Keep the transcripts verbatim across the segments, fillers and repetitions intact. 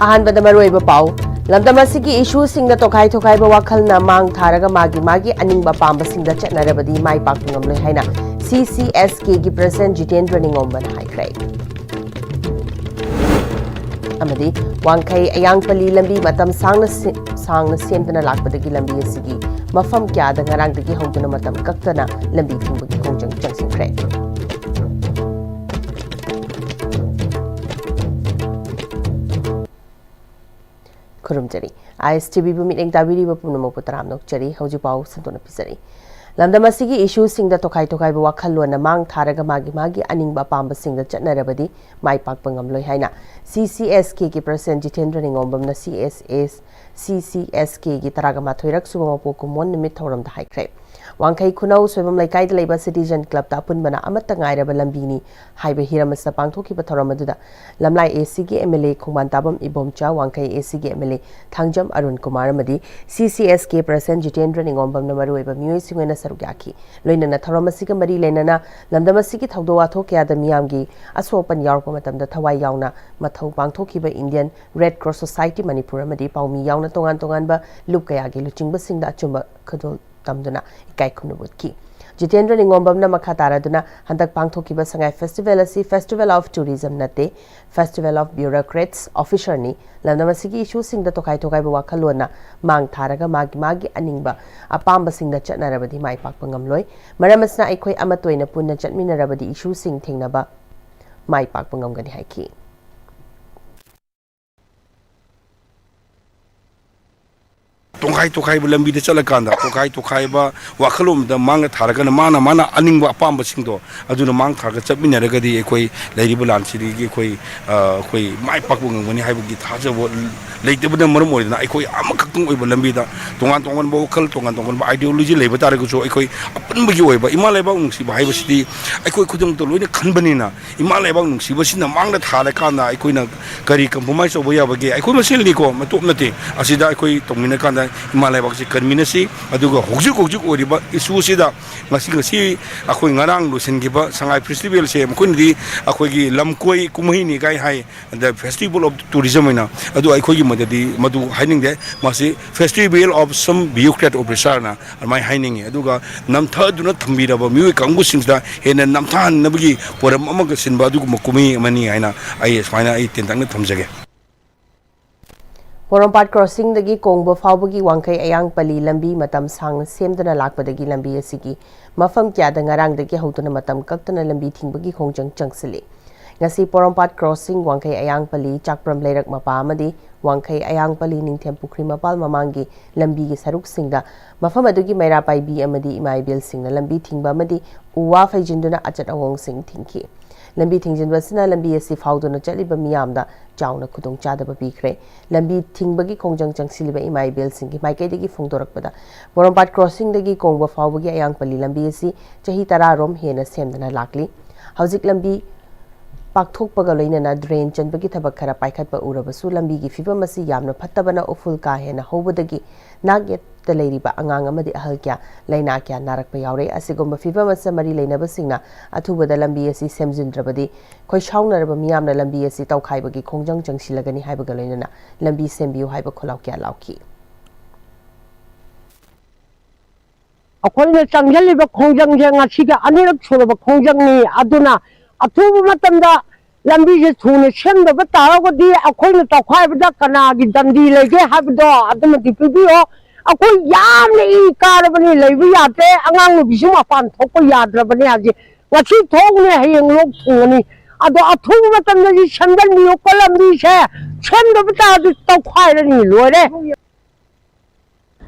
ꯑꯍꯥꯟꯕꯗ ꯃꯔꯨꯑꯣꯏꯕ ꯄꯥꯎ꯫ ꯂꯝꯗꯝ ꯑꯁꯤꯒꯤ ꯏꯁꯨꯁꯤꯡꯗ ꯇꯣꯈꯥꯏ ꯇꯣꯈꯥꯏꯕ ꯋꯥꯈꯜꯅ ꯃꯥꯡ ꯊꯥꯔꯒ ꯃꯥꯒꯤ ꯃꯥꯒꯤ ꯑꯅꯤꯡꯕ ꯑꯄꯥꯝꯕꯁꯤꯡꯗ ꯆꯠꯅꯔꯕꯗꯤ ꯃꯥꯏ ꯄꯥꯛꯄ ꯉꯝꯂꯣꯏ ꯍꯥꯏꯅ ꯁꯤ ꯁꯤ ꯑꯦꯁ ꯀꯦꯒꯤ ꯄ꯭ꯔꯁꯤꯗꯦꯟꯠ ꯖꯤꯇꯦꯟꯗ꯭ꯔ ꯅꯤꯉꯣꯝꯕꯅ ꯍꯥꯏꯈ꯭ꯔꯦ꯫ ꯑꯃꯗꯤ ꯋꯥꯡꯈꯩ ꯑꯌꯥꯡꯄꯜꯂꯤ ꯂꯝꯕꯤ ꯃꯇꯝ ꯁꯥꯡꯅ ꯁꯦ-, ꯁꯥꯡꯅ ꯁꯦꯝꯗꯅ ꯂꯥꯛꯄꯗꯒꯤ ꯂꯝꯕꯤ ꯑꯁꯤꯒꯤ ꯃꯐꯝ ꯀꯌꯥꯗ ꯉꯔꯥꯡꯗꯒꯤ ꯍꯧꯗꯨꯅ ꯃꯇꯝ ꯀꯛꯇꯅ ꯂꯝꯕꯤ ꯊꯤꯡꯕꯒꯤ ꯈꯣꯡꯖꯪ ꯆꯪꯁꯤꯟꯈ꯭ꯔꯦ꯫ ꯈꯨꯔꯨꯝꯖꯔꯤ꯫ ꯑꯥꯏ ꯑꯦꯁ ꯇꯤ ꯚꯤꯕꯨ ꯃꯤꯠꯌꯦꯡ ꯇꯥꯕꯤꯔꯤꯕ ꯄꯨꯝꯅꯃꯛꯄꯨ ꯇꯔꯥꯝꯅ ꯑꯣꯛꯆꯔꯤ꯫ ꯍꯧꯖꯤꯛ ꯄꯥꯎ ꯁꯟꯗꯣꯛꯅ ꯄꯤꯖꯔꯤ꯫ ꯂꯝꯗꯝ ꯑꯁꯤꯒꯤ ꯏꯁꯨꯁꯤꯡꯗ ꯇꯣꯈꯥꯏ ꯇꯣꯈꯥꯏꯕ ꯋꯥꯈꯜꯂꯣꯟꯅ ꯃꯥꯡ ꯊꯥꯔꯒ ꯃꯥꯒꯤ ꯃꯥꯒꯤ ꯑꯅꯤꯡꯕ ꯑꯄꯥꯝꯕꯁꯤꯡꯗ ꯆꯠꯅꯔꯕꯗꯤ ꯃꯥꯏ ꯄꯥꯛꯄ ꯉꯝꯂꯣꯏ ꯍꯥꯏꯅ ꯁꯤ C S ꯀꯦꯒꯤ president Jitendra ꯅꯤꯉꯣꯝꯕꯝꯅ C S ꯑꯦꯁ, ꯁꯤ ꯁꯤ ꯑꯦꯁ ꯀꯦꯒꯤ ꯇꯔꯥꯒ ꯃꯥꯊꯣꯏꯔꯛ ꯁꯨꯕ ꯃꯄꯣꯛ ꯀꯨꯝꯑꯣꯟ ꯅꯨꯃꯤꯠ ꯊꯧꯔꯝꯗ ꯍꯥꯏꯈ꯭ꯔꯦ꯫ ꯋꯥꯡꯈꯩ ꯈꯨꯅꯧ ꯁꯣꯏꯕꯝ ꯂꯩꯀꯥꯏꯗ ꯂꯩꯕ ꯁꯤꯇꯤꯖꯦꯟ ꯀ꯭ꯂꯕꯇ ꯑꯄꯨꯟꯕꯅ ꯑꯃꯠꯇ ꯉꯥꯏꯔꯕ ꯂꯝꯕꯤꯅꯤ ꯍꯥꯏꯕ ꯍꯤꯔꯝ ꯑꯁꯤꯗ ꯄꯥꯡꯊꯣꯛꯈꯤꯕ ꯊꯧꯔꯝ ꯑꯗꯨꯗ ꯂꯝꯂꯥꯏ ꯑꯦ ꯁꯤꯒꯤ M L A ꯈꯣꯡꯕꯥꯟ ꯇꯥꯕꯝ Ibomcha, Wangkhei A ꯁꯤꯒꯤ M L A Thangjam Arun Kumar ꯑꯃꯗꯤ ꯁꯤ ꯁꯤ ꯑꯦꯁ ꯀꯦ ꯄ꯭ꯔꯁꯤꯗꯦꯟꯠ ꯖꯤꯇꯦꯟꯗ꯭ꯔ ꯅꯤꯉꯣꯝꯕꯝꯅ ꯃꯔꯨꯑꯣꯏꯕ ꯃꯤꯑꯣꯏꯁꯤꯡ ꯑꯣꯏꯅ ꯁꯔꯨꯛ ꯌꯥꯈꯤ꯫ ꯂꯣꯏꯅꯅ ꯊꯧꯔꯝ ꯑꯁꯤꯒ ꯃꯔꯤ ꯂꯩꯅꯅ ꯂꯝꯗꯝ ꯑꯁꯤꯒꯤ ꯊꯧꯗꯣꯛ ꯋꯥꯊꯣꯛ ꯀꯌꯥꯗ ꯃꯤꯌꯥꯝꯒꯤ ꯑꯁꯣꯛ ꯑꯄꯟ ꯌꯥꯎꯔꯛꯄ ꯃꯇꯝꯗ ꯊꯋꯥꯏ ꯌꯥꯎꯅ ꯃꯊꯧ ꯄꯥꯡꯊꯣꯛꯈꯤꯕ Indian red cross society Manipur ꯑꯃꯗꯤ ꯄꯥꯎꯃꯤ ꯌꯥꯎꯅ ꯇꯣꯉꯥꯟ ꯇꯣꯉꯥꯟꯕ ꯂꯨꯞ ꯀꯌꯥꯒꯤ ꯂꯨꯆꯤꯡꯕꯁꯤꯡꯗ ꯑꯆꯨꯝꯕ ꯈꯨꯗꯣꯜ ꯇꯝꯗꯨꯅ ꯏꯀꯥꯏ ꯈꯨꯝꯅꯕ ꯎꯠꯈꯤ꯫ ꯖꯤꯇꯦꯟꯗ꯭ꯔ ꯅꯤꯉꯣꯝꯕꯝꯅ ꯃꯈꯥ ꯇꯥꯔꯗꯨꯅ ꯍꯟꯗꯛ ꯄꯥꯡꯊꯣꯛꯈꯤꯕ ꯁꯉꯥꯏ ꯐꯦꯁꯇꯤꯚꯦꯜ ꯑꯁꯤ Festival of Tourism ꯅꯠꯇꯦ, Festival of Bureaucrats, officer ꯅꯤ꯫ ꯂꯝꯗꯝ ꯑꯁꯤꯒꯤ ꯏꯁꯨꯁꯤꯡꯗ ꯇꯣꯈꯥꯏ ꯇꯣꯈꯥꯏꯕ ꯋꯥꯈꯜꯂꯣꯟꯅ ꯃꯥꯡ ꯊꯥꯔꯒ ꯃꯥꯒꯤ ꯃꯥꯒꯤ ꯑꯅꯤꯡꯕ ꯑꯄꯥꯝꯕꯁꯤꯡꯗ ꯆꯠꯅꯔꯕꯗꯤ ꯃꯥꯏ ꯄꯥꯛꯄ ꯉꯝꯂꯣꯏ꯫ ꯃꯔꯝ ꯑꯁꯤꯅ ꯑꯩꯈꯣꯏ ꯑꯃꯠꯇ ꯑꯣꯏꯅ ꯄꯨꯟꯅ ꯆꯠꯃꯤꯟꯅꯔꯕꯗꯤ ꯏꯁꯨꯁꯤꯡ ꯊꯦꯡꯅꯕ ꯃꯥꯏ ꯄꯥꯛꯄ ꯉꯝꯒꯅꯤ ꯍꯥꯏꯈꯤ꯫ ꯇꯣꯈꯥꯏ ꯇꯣꯈꯥꯏꯕ ꯂꯝꯕꯤꯗ ꯆꯠꯂꯀꯥꯟꯗ ꯇꯣꯈꯥꯏ ꯇꯣꯈꯥꯏꯕ ꯋꯥꯈꯜꯂꯣꯟꯗ ꯃꯥꯡꯅ ꯊꯥꯔꯒꯅ ꯃꯥꯅ ꯃꯥꯅ ꯑꯅꯤꯡꯕ ꯑꯄꯥꯝꯕꯁꯤꯡꯗꯣ ꯑꯗꯨꯅ ꯃꯥꯡ ꯊꯥꯔꯒ ꯆꯠꯃꯤꯟꯅꯔꯒꯗꯤ ꯑꯩꯈꯣꯏ ꯂꯩꯔꯤꯕ ꯂꯥꯟꯁꯤꯗꯒꯤ ꯑꯩꯈꯣꯏ, ꯑ, ꯑꯩꯈꯣꯏ ꯃꯥꯏ ꯄꯥꯛꯄ ꯉꯝꯒꯅꯤ ꯍꯥꯏꯕꯒꯤ ꯊꯥꯖꯕ ꯂꯩꯇꯕꯅ ꯃꯔꯝ ꯑꯣꯏꯗꯨꯅ ꯑꯩꯈꯣꯏ ꯑꯃꯈꯛꯇꯪ ꯑꯣꯏꯕ ꯂꯝꯕꯤꯗ ꯇꯣꯉꯥꯟ ꯇꯣꯉꯥꯟꯕ ꯋꯥꯈꯜ, ꯇꯣꯉꯥꯟ ꯇꯣꯉꯥꯟꯕ ideology ꯂꯩꯕ ꯇꯥꯔꯒꯁꯨ ꯑꯩꯈꯣꯏ ꯑꯄꯨꯟꯕꯒꯤ ꯑꯣꯏꯕ ꯏꯃꯥ ꯂꯩꯕꯥꯛ ꯅꯨꯡꯁꯤꯕ ꯍꯥꯏꯕꯁꯤꯗꯤ ꯑꯩꯈꯣꯏ ꯈꯨꯗꯤꯡꯃꯛꯇ ꯂꯣꯏꯅ ꯈꯟꯕꯅꯤꯅ ꯏꯃꯥ ꯂꯩꯕꯥꯛ ꯅꯨꯡꯁꯤꯕꯁꯤꯅ ꯃꯥꯡꯗ ꯊꯥꯔꯀꯥꯟꯗ ꯑꯩꯈꯣꯏꯅ ꯀꯔꯤ compromise ꯇꯧꯕ ꯌꯥꯕꯒꯦ? ꯑꯩꯈꯣꯏ ꯃꯁꯦꯜꯅꯤꯀꯣ, ꯃꯇꯣꯞ ꯅꯠꯇꯦ꯫ ꯑꯁꯤꯗ ꯑꯩꯈꯣꯏ ꯇꯧꯃꯤꯟꯅ ꯀꯥꯟꯗ ꯏꯃꯥ ꯂꯩꯕꯥꯛꯁꯤ ꯀꯟꯃꯤꯟꯅꯁꯤ꯫ ꯑꯗꯨꯒ ꯍꯧꯖꯤꯛ ꯍꯧꯖꯤꯛ ꯑꯣꯏꯔꯤꯕ ꯏꯁꯨꯁꯤꯗ ꯉꯁꯤ, ꯉꯁꯤ ꯑꯩꯈꯣꯏ ꯉꯔꯥꯡ ꯂꯣꯏꯁꯤꯟꯈꯤꯕ ꯁꯉꯥꯏ ꯐꯦꯁꯇꯤꯚꯦꯜꯁꯦ, ꯃꯈꯣꯏꯅꯗꯤ ꯑꯩꯈꯣꯏꯒꯤ ꯂꯝꯀꯣꯏ ꯀꯨꯝꯍꯩꯅꯤ ꯀꯥꯏ ꯍꯥꯏ, the festival of tourism ꯍꯥꯏꯅ꯫ ꯑꯗꯨ ꯑꯩꯈꯣꯏꯒꯤ ꯃꯗꯗꯤ ꯃꯗꯨ ꯍꯥꯏꯅꯤꯡꯗꯦ꯫ ꯃꯁꯤ festival of some bureaucrat officerꯅ ꯑꯗꯨꯃꯥꯏꯅ ꯍꯥꯏꯅꯤꯡꯉꯤ꯫ ꯑꯗꯨꯒ ꯅꯝꯊꯗꯨꯅ ꯊꯝꯕꯤꯔꯕ ꯃꯤꯑꯣꯏ ꯀꯥꯡꯕꯨꯁꯤꯡꯁꯤꯗ ꯍꯦꯟꯅ ꯅꯝꯊꯍꯟꯅꯕꯒꯤ ꯄꯣꯔꯝ ꯑꯃꯒ ꯁꯤꯟꯕ ꯑꯗꯨꯒꯨꯝꯕ ꯀꯨꯝꯍꯩ ꯑꯃꯅꯤ ꯍꯥꯏꯅ ꯑꯩ ꯁꯨꯃꯥꯏꯅ ꯑꯩ ꯇꯦꯟꯇꯛꯅ ꯊꯝꯖꯒꯦ꯫ ꯄꯣꯔꯣꯝꯄꯥꯠ ꯀ꯭ꯔꯣꯁꯤꯡꯗꯒꯤ ꯀꯣꯡꯕ ꯐꯥꯎꯕꯒꯤ ꯋꯥꯡꯈꯩ ꯑꯌꯥꯡ ꯄꯜꯂꯤ ꯂꯝꯕꯤ ꯃꯇꯝ ꯁꯥꯡꯅ ꯁꯦꯝꯗꯨꯅ ꯂꯥꯛꯄꯗꯒꯤ ꯂꯝꯕꯤ ꯑꯁꯤꯒꯤ ꯃꯐꯝ ꯀꯌꯥꯗ ꯉꯔꯥꯡꯗꯒꯤ ꯍꯧꯗꯨꯅ ꯃꯇꯝ ꯀꯛꯇꯅ ꯂꯝꯕꯤ ꯊꯤꯡꯕꯒꯤ ꯈꯣꯡꯖꯪ ꯆꯪꯁꯤꯜꯂꯤ꯫ ꯉꯁꯤ ꯄꯣꯔꯣꯝꯄꯥꯠ ꯀ꯭ꯔꯣꯁꯤꯡ, ꯋꯥꯡꯈꯩ ꯑꯌꯥꯡ ꯄꯜꯂꯤ, ꯆꯥꯛꯄ꯭ꯔꯝ ꯂꯩꯔꯛ ꯃꯄꯥ ꯑꯃꯗꯤ ꯋꯥꯡꯈꯩ ꯑꯌꯥꯡ ꯄꯜꯂꯤ ꯅꯤꯡꯊꯦꯝ ꯄꯨꯈ꯭ꯔꯤ ꯃꯄꯥꯜ ꯃꯃꯥꯡꯒꯤ ꯂꯝꯕꯤꯒꯤ ꯁꯔꯨꯛꯁꯤꯡꯗ ꯃꯐꯝ ꯑꯗꯨꯒꯤ ꯃꯩꯔꯥ ꯄꯥꯏꯕꯤ ꯑꯃꯗꯤ ꯏꯃꯥ ꯏꯕꯦꯜꯁꯤꯡꯅ ꯂꯝꯕꯤ ꯊꯤꯡꯕ ꯑꯃꯗꯤ ꯎ ꯋꯥ ꯐꯩꯖꯤꯟꯗꯨꯅ ꯑꯆꯠ ꯑꯋꯣꯡꯁꯤꯡ ꯊꯤꯡꯈꯤ꯫ ꯂꯝꯕꯤ ꯊꯤꯡꯖꯤꯟꯕ ꯑꯁꯤꯅ ꯂꯝꯕꯤ ꯑꯁꯤ ꯐꯥꯎꯗꯨꯅ ꯆꯠꯂꯤꯕ ꯃꯤꯌꯥꯝꯗ ꯆꯥꯎꯅ ꯈꯨꯗꯣꯡꯆꯥꯗꯕ ꯄꯤꯈ꯭ꯔꯦ꯫ ꯂꯝꯕꯤ ꯊꯤꯡꯕꯒꯤ ꯈꯣꯡꯖꯪ ꯆꯪꯁꯤꯜꯂꯤꯕ ꯏꯃꯥ ꯏꯕꯦꯜꯁꯤꯡꯒꯤ ꯃꯥꯏꯀꯩꯗꯒꯤ ꯐꯣꯡꯗꯣꯔꯛꯄꯗ, ꯄꯣꯔꯣꯝꯄꯥꯠ ꯀ꯭ꯔꯣꯁꯤꯡꯗꯒꯤ ꯀꯣꯡꯕ ꯐꯥꯎꯕꯒꯤ ꯑꯌꯥꯡ ꯄꯜꯂꯤ ꯂꯝꯕꯤ ꯑꯁꯤ ꯆꯍꯤ ꯇꯔꯥ ꯔꯣꯝ ꯍꯦꯟꯅ ꯁꯦꯝꯗꯅ ꯂꯥꯛꯂꯤ꯫ ꯍꯧꯖꯤꯛ ꯂꯝꯕꯤ ꯄꯥꯛꯊꯣꯛꯄꯒ ꯂꯣꯏꯅꯅ ꯗ꯭ꯔꯦꯟ ꯆꯟꯕꯒꯤ ꯊꯕꯛ ꯈꯔ ꯄꯥꯏꯈꯠꯄ ꯎꯔꯕꯁꯨ, ꯂꯝꯕꯤꯒꯤ ꯐꯤꯕꯝ ꯑꯁꯤ ꯌꯥꯝꯅ ꯐꯠꯇꯕꯅ ꯎꯐꯨꯜ ꯀꯥ ꯍꯦꯟꯅ ꯍꯧꯕꯗꯒꯤ ꯅꯥꯛ ꯌꯦꯠꯇ ꯂꯩꯔꯤꯕ ꯑꯉꯥꯡ ꯑꯃꯗꯤ ꯑꯍꯜ ꯀꯌꯥ ꯂꯥꯏꯅꯥ ꯀꯌꯥ ꯅꯥꯔꯛꯄ ꯌꯥꯎꯔꯦ꯫ ꯑꯁꯤꯒꯨꯝꯕ ꯐꯤꯕꯝ ꯑꯁꯤꯗ ꯃꯔꯤ ꯂꯩꯅꯕꯁꯤꯡꯅ ꯑꯊꯨꯕꯗ ꯂꯝꯕꯤ ꯑꯁꯤ ꯁꯦꯝꯖꯤꯟꯗ꯭ꯔꯕꯗꯤ, ꯈꯣꯏꯁꯥꯎꯅꯔꯕ ꯃꯤꯌꯥꯝꯅ ꯂꯝꯕꯤ ꯑꯁꯤ ꯇꯧꯈꯥꯏꯕꯒꯤ ꯈꯣꯡꯖꯪ ꯆꯪꯁꯤꯜꯂꯒꯅꯤ ꯍꯥꯏꯕꯒ ꯂꯣꯏꯅꯅ ꯂꯝꯕꯤ ꯁꯦꯝꯕꯤꯌꯨ ꯍꯥꯏꯕ ꯈꯣꯜꯂꯥꯎ ꯀꯌꯥ ꯂꯥꯎꯈꯤ꯫ ꯑꯩꯈꯣꯏꯅ ꯆꯪꯁꯤꯜꯂꯤꯕ ꯈꯣꯡꯖꯪꯁꯦ ꯉꯁꯤꯒꯤ ꯑꯅꯤꯔꯛ ꯁꯨꯔꯕ ꯈꯣꯡꯖꯪꯅꯤ꯫ ꯑꯗꯨꯅ ꯑꯊꯨꯕ ꯃꯇꯝꯗ ꯂꯝꯕꯤꯁꯦ ꯊꯨꯅ ꯁꯦꯝꯗꯕ ꯇꯥꯔꯒꯗꯤ ꯑꯩꯈꯣꯏꯅ ꯇꯧꯈꯥꯏꯕꯗ ꯀꯅꯥꯒꯤ ꯗꯟꯗꯤ ꯂꯩꯒꯦ ꯍꯥꯏꯕꯗꯣ ꯑꯗꯨꯃꯗꯤ ꯄꯤꯕꯤꯌꯣ꯫ ꯑꯩꯈꯣꯏ ꯌꯥꯝꯅ ꯏ ꯀꯥꯔꯕꯅꯤ, ꯂꯩꯕ ꯌꯥꯗ꯭ꯔꯦ, ꯑꯉꯥꯡ ꯅꯨꯕꯤꯁꯨ ꯃꯄꯥꯟ ꯊꯣꯛꯄ ꯌꯥꯗ꯭ꯔꯕꯅꯤ꯫ ꯍꯧꯖꯤꯛ ꯉꯁꯤ ꯊꯣꯛꯎꯅꯤ, ꯍꯌꯦꯡ ꯂꯣꯛ ꯊꯨꯡꯉꯅꯤ꯫ ꯑꯗꯣ ꯑꯊꯨꯕ ꯃꯇꯝꯗꯗꯤ ꯁꯦꯝꯖꯟꯕꯤꯌꯨꯀꯣ, ꯂꯝꯕꯤꯁꯦ ꯁꯦꯝꯗꯕ ꯇꯥꯔꯗꯤ ꯇꯧꯈꯥꯏꯔꯅꯤ, ꯂꯣꯏꯔꯦ꯫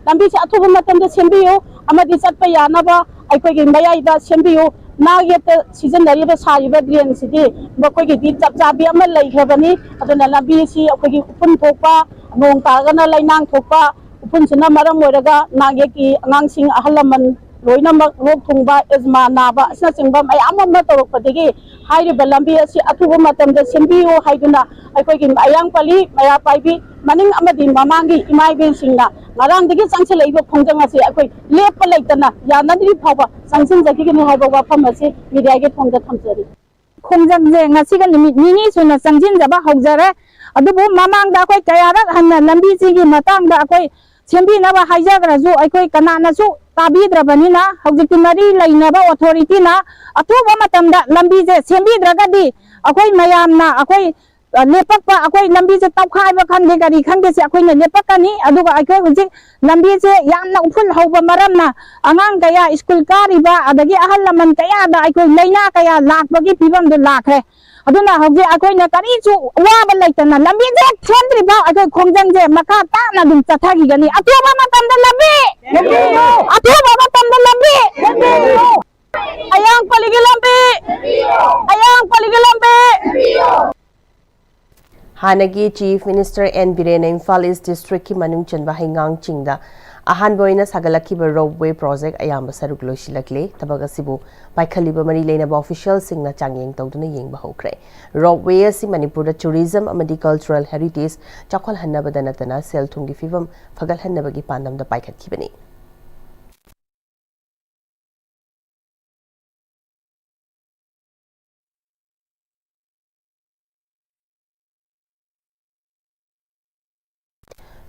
ꯂꯝꯕꯤꯁꯦ ꯑꯊꯨꯕ ꯃꯇꯝꯗ ꯁꯦꯝꯕꯤꯌꯨ ꯑꯃꯗꯤ ꯆꯠꯄ ꯌꯥꯅꯕ ꯑꯩꯈꯣꯏꯒꯤ ꯃꯌꯥꯏꯗ ꯁꯦꯝꯕꯤꯌꯨ꯫ ꯅꯥꯛ ꯌꯦꯠꯇ ꯁꯤꯖꯤꯟꯅꯔꯤꯕ, ꯁꯥꯔꯤꯕ ꯗ꯭ꯔꯦꯟꯁꯤꯗꯤ ꯃꯈꯣꯏꯒꯤꯗꯤ ꯆꯞ ꯆꯥꯕꯤ ꯑꯃ ꯂꯩꯈ꯭ꯔꯕꯅꯤ꯫ ꯑꯗꯨꯅ ꯂꯝꯕꯤꯁꯤ ꯑꯩꯈꯣꯏꯒꯤ ꯎꯐꯨꯟ ꯊꯣꯛꯄ, ꯅꯣꯡ ꯇꯥꯔꯒꯅ ꯂꯩꯅꯥꯡ ꯊꯣꯛꯄ, ꯎꯐꯨꯟꯁꯤꯅ ꯃꯔꯝ ꯑꯣꯏꯔꯒ ꯅꯥꯛ ꯌꯦꯠꯀꯤ ꯑꯉꯥꯡꯁꯤꯡ, ꯑꯍꯜ ꯂꯃꯟ ꯂꯣꯏꯅꯃꯛ ꯂꯣꯛ ꯊꯨꯡꯕ, ꯑꯦꯖꯃꯥ ꯅꯥꯕ ꯑꯁꯤꯅꯆꯤꯡꯕ ꯃꯌꯥꯝ ꯑꯃ ꯇꯧꯔꯛꯄꯗꯒꯤ ꯍꯥꯏꯔꯤꯕ ꯂꯝꯕꯤ ꯑꯁꯤ ꯑꯊꯨꯕ ꯃꯇꯝꯗ ꯁꯦꯝꯕꯤꯌꯨ ꯍꯥꯏꯗꯨꯅ ꯑꯩꯈꯣꯏꯒꯤ ꯑꯌꯥꯡ ꯄꯜꯂꯤ, ꯃꯩꯔꯥ ꯄꯥꯏꯕꯤ, ꯃꯅꯤꯡ ꯑꯃꯗꯤ ꯃꯃꯥꯡꯒꯤ ꯏꯃꯥ ꯏꯕꯦꯟꯁꯤꯡꯅ ꯉꯔꯥꯡꯗꯒꯤ ꯆꯪꯁꯤꯜꯂꯛꯏꯕ ꯈꯣꯡꯖꯪ ꯑꯁꯤ ꯑꯩꯈꯣꯏ ꯂꯦꯞꯄ ꯂꯩꯇꯅ ꯌꯥꯅꯗ꯭ꯔꯤ ꯐꯥꯎꯕ ꯆꯪꯁꯤꯟꯖꯈꯤꯒꯅꯤ ꯍꯥꯏꯕ ꯋꯥꯐꯝ ꯑꯁꯤ ꯃꯤꯗꯤꯌꯥꯒꯤ ꯊꯣꯡꯗ ꯊꯝꯖꯔꯤ꯫ ꯈꯣꯡꯖꯪꯁꯦ ꯉꯁꯤꯒ ꯅꯨꯃꯤꯠ ꯅꯤꯅꯤ ꯁꯨꯅ ꯆꯪꯁꯤꯟꯖꯕ ꯍꯧꯖꯔꯦ꯫ ꯑꯗꯨꯕꯨ ꯃꯃꯥꯡꯗ ꯑꯩꯈꯣꯏ ꯀꯌꯥꯔꯛ ꯍꯟꯅ ꯂꯝꯕꯤꯁꯤꯒꯤ ꯃꯇꯥꯡꯗ ꯑꯩꯈꯣꯏ ꯁꯦꯝꯕꯤꯅꯕ ꯍꯥꯏꯖꯈ꯭ꯔꯁꯨ ꯑꯩꯈꯣꯏ ꯀꯅꯥꯅꯁꯨ ꯇꯥꯕꯤꯗ꯭ꯔꯕꯅꯤꯅ ꯍꯧꯖꯤꯛꯇꯤ ꯃꯔꯤ ꯂꯩꯅꯕ ꯑꯣꯊꯣꯔꯤꯇꯤꯅ ꯑꯊꯨꯕ ꯃꯇꯝꯗ ꯂꯝꯕꯤꯁꯦ ꯁꯦꯝꯕꯤꯗ꯭ꯔꯒꯗꯤ ꯑꯩꯈꯣꯏ ꯃꯌꯥꯝꯅ ꯑꯩꯈꯣꯏ, ꯑ, ꯂꯦꯞꯄꯛꯄ, ꯑꯩꯈꯣꯏ ꯂꯝꯕꯤꯁꯦ ꯇꯧꯈꯥꯏꯕ ꯈꯪꯗꯦ ꯀꯔꯤ ꯈꯪꯗꯦ ꯁꯤ ꯑꯩꯈꯣꯏꯅ ꯂꯦꯞꯄꯛꯀꯅꯤ꯫ ꯑꯗꯨꯒ ꯑꯩꯈꯣꯏ ꯍꯧꯖꯤꯛ ꯂꯝꯕꯤꯁꯦ ꯌꯥꯝꯅ ꯎꯐꯨꯜ ꯍꯧꯕ ꯃꯔꯝꯅ ꯑꯉꯥꯡ ꯀꯌꯥ ꯁ꯭ꯀꯨꯜ ꯀꯥꯔꯤꯕ ꯑꯗꯒꯤ ꯑꯍꯜ ꯂꯃꯟ ꯀꯌꯥꯗ ꯑꯩꯈꯣꯏ ꯂꯥꯏꯅꯥ ꯀꯌꯥ ꯂꯥꯛꯄꯒꯤ ꯐꯤꯕꯝꯗꯨ ꯂꯥꯛꯈ꯭ꯔꯦ꯫ ꯑꯗꯨꯅ ꯍꯧꯖꯤꯛ ꯑꯩꯈꯣꯏꯅ ꯀꯔꯤꯁꯨ ꯑꯋꯥꯕ ꯂꯩꯇꯅ ꯂꯝꯕꯤꯁꯦ ꯍꯦꯛ ꯁꯦꯝꯗ꯭ꯔꯤꯐꯥꯎ ꯑꯩꯈꯣꯏ ꯈꯣꯡꯖꯪꯁꯦ ꯃꯈꯥ ꯇꯥꯅ ꯑꯗꯨꯝ ꯆꯠꯊꯈꯤꯒꯅꯤ꯫ ꯑꯊꯨꯕ ꯃꯇꯝꯗ ꯂꯝꯕꯤ! ꯑꯊꯨꯕ ꯃꯇꯝꯗ ꯂꯝꯕꯤ! ꯑꯌꯥꯡ ꯄꯜꯂꯤꯒꯤ ꯂꯝꯕꯤ! ꯑꯌꯥꯡ ꯄꯜꯂꯤꯒꯤ ꯂꯝꯕꯤ! ꯍꯥꯟꯅꯒꯤ Chief Minister ꯑꯦꯟ ꯕꯤꯔꯦꯟꯅ ꯏꯝꯐꯥꯜ ꯏꯁ ꯗꯤꯁꯇ꯭ꯔꯤꯛꯀꯤ ꯃꯅꯨꯡ ꯆꯟꯕ ꯍꯩꯉꯥꯡ ꯆꯤꯡꯗ ꯑꯍꯥꯟꯕ ꯑꯣꯏꯅ ꯁꯥꯒꯠꯂꯛꯈꯤꯕ ꯔꯣꯞꯋꯦ ꯄ꯭ꯔꯣꯖꯦꯛ ꯑꯌꯥꯝꯕ ꯁꯔꯨꯛ ꯂꯣꯏꯁꯤꯜꯂꯛꯂꯦ꯫ ꯊꯕꯛ ꯑꯁꯤꯕꯨ ꯄꯥꯏꯈꯠꯂꯤꯕ ꯃꯔꯤ ꯂꯩꯅꯕ ꯑꯣꯐꯤꯁꯤꯌꯦꯜꯁꯤꯡꯅ ꯆꯥꯡꯌꯦꯡ ꯇꯧꯗꯨꯅ ꯌꯦꯡꯕ ꯍꯧꯈ꯭ꯔꯦ꯫ ꯔꯣꯞꯋꯦ ꯑꯁꯤ ꯃꯅꯤꯄꯨꯔꯗ ꯇꯨꯔꯤꯖꯝ ꯑꯃꯗꯤ ꯀꯜꯆꯔꯦꯜ ꯍꯦꯔꯤꯇꯦꯖ ꯆꯥꯎꯈꯠꯍꯟꯅꯕꯗ ꯅꯠꯇꯅ ꯁꯦꯜ ꯊꯨꯝꯒꯤ ꯐꯤꯕꯝ ꯐꯒꯠꯍꯟꯅꯕꯒꯤ ꯄꯥꯟꯗꯝꯗ ꯄꯥꯏꯈꯠꯈꯤꯕꯅꯤ꯫